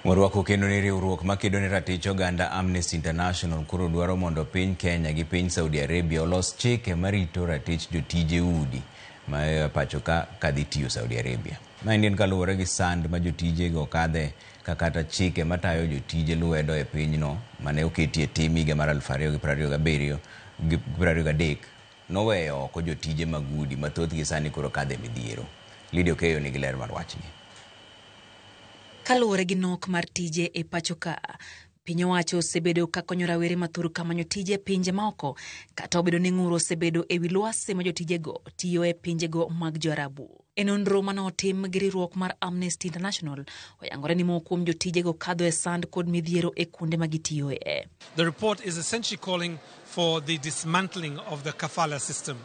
Warwako kendo ni riwruok makedo ne ratich oganda Amnesty International koro dwaro mondo piny Kenya gi piny Saudi Arabia olos chike marito ratich jotije udi ma pacho ka kadhi tiyo Saudi Arabia. Maendi en kaluwore gi sand ma jotijego kadhe ka kata chike matayo jotije lwedo e pinyno mane oketi e tim higa mar 2027 gi 23 noweyo oko jotije mag udi ma thothgi sani koro kadhe midhiero. Lydia Okeyo nigi ler mar wachni. Kaluwore gi nok mar tije e pacho ka, piny owacho osebedo ka konyo rawere mathoth ka manyo tije e pinje maoko, kata obedo ni ng'ur osebedo e wi lwasi ma jotijego tiyo e pinjego mag Joarabu. E nonro mane otim gi riwruok mar Amnesty International, oyangore ni moko kuom jotijego kadho e sand kod midhiero e kuonde ma gitiyoe. The report is essentially calling for the dismantling of the kafala system.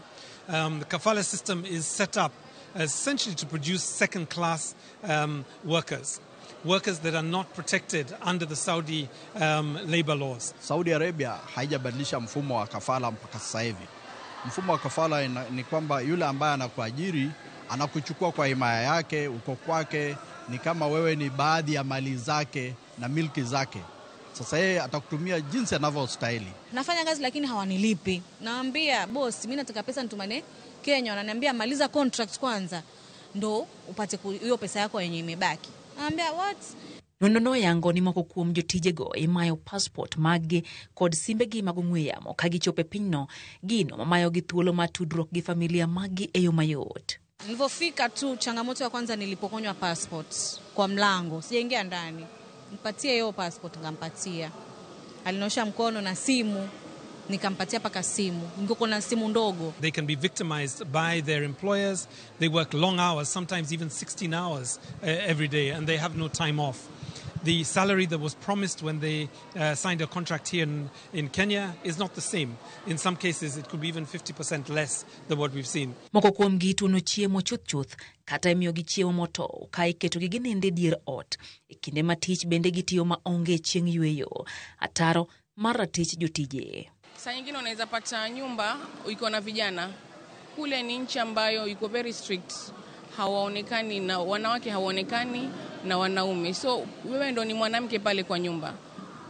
The kafala system is set up essentially to produce second-class workers, workers that are not protected under the Saudi labor laws. Saudi Arabia haijabadilisha mfumo wa kafala mpaka sasa hivi. Mfumo wa kafala ni kwamba yule ambaye anakuajiri anakuchukua kwa himaya yake, uko kwake, ni kama wewe ni baadhi ya mali zake na milki zake. Sasa yeye atakutumia jinsi anavyostahili. Nafanya kazi lakini hawanilipi. Naambia boss, mimi nataka pesa nitumane Kenya, wananiambia maliza contract kwanza ndo upate hiyo pesa yako yenye imebaki. Naambia what? Nonro yango ni moko kuom jotijego imayo passport maggi kod simbegi mag ong'we yamo ka gichopo e pinyno, gino mamayogi thuolo mar tudruok gi familia maggi e yo mayot. Nilipofika tu, changamoto ya kwanza nilipokonywa passport kwa mlango, sijaingia ndani. Nipatie hiyo passport, nikampatia. Alinosha mkono na simu, nikampatia paka simu. Ningekuwa na simu ndogo. They can be victimized by their employers. They work long hours, sometimes even 16 hours every day, and they have no time off. The salary that was promised when they signed a contract here in Kenya is not the same. In some cases, it could be even 50% less than what we've seen. Moko kuomgi ituono chiemo chuth chuth kata imiyogi chiemo motow ka iketogi ginindo e dier ot. E kinde ma tich bende gitiyo maonge chieng' yweyo. Ataro mar ratich jotije. Saa nyingine unaweza pata nyumba iko na vijana. Kule ni nchi ambayo iko very strict. Hawaonekani na wanawake, hawaonekani na wanaume. So wewe ndo ni mwanamke pale kwa nyumba.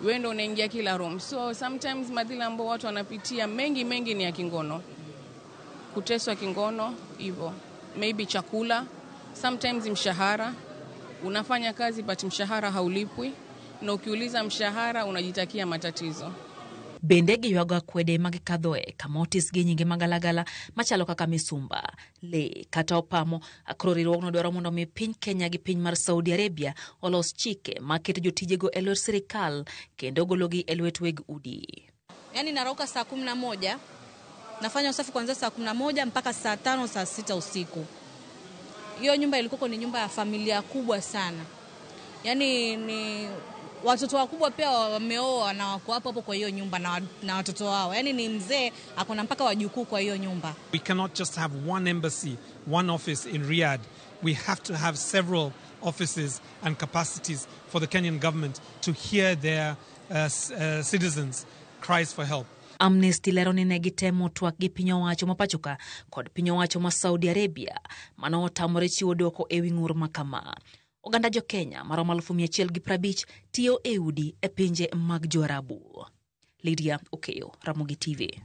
Wewe ndo unaingia kila room. So sometimes madhila ambao watu wanapitia mengi mengi ni ya kingono. Kuteswa kingono hivyo. Maybe chakula, sometimes mshahara. Unafanya kazi but mshahara haulipwi, na ukiuliza mshahara unajitakia matatizo. Bende giywago akwede ma gikadhoe kama otisgi nyinge magalagala machalo kaka misumba, le kata opamo. Koro riwruogno dwaro mondo mi piny Kenya gi piny mar Saudi Arabia olos chike maketo jotijego e lwet sirikal kendo gologi e lwet weg udi. Yaani narauka saa 11, nafanya usafi kuanzia saa 11 mpaka saa 5 saa 6 usiku. Hiyo nyumba ilikuwa ni nyumba ya familia kubwa sana. Yaani ni watoto wakubwa pia wameoa na wako hapo hapo kwa hiyo nyumba na watoto wao. Yaani ni mzee akona mpaka wajukuu kwa hiyo nyumba. We cannot just have one embassy, one office in Riyadh. We have to have several offices and capacities for the Kenyan government to hear their citizens' cries for help. Amnesty lero ni ne gitemo twak gi piny owacho ma pachoka kod piny owacho ma Saudi Arabia mano otamore chiwo dwoko e wi ng'ur ma kama. Oganda jo Kenya maromo 150,000 tiyo e udi e pinje mag Joarabu. Lydia Okeyo, Ramogi TV.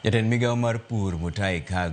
Jatend migawo mar pur Mutahi Kagwe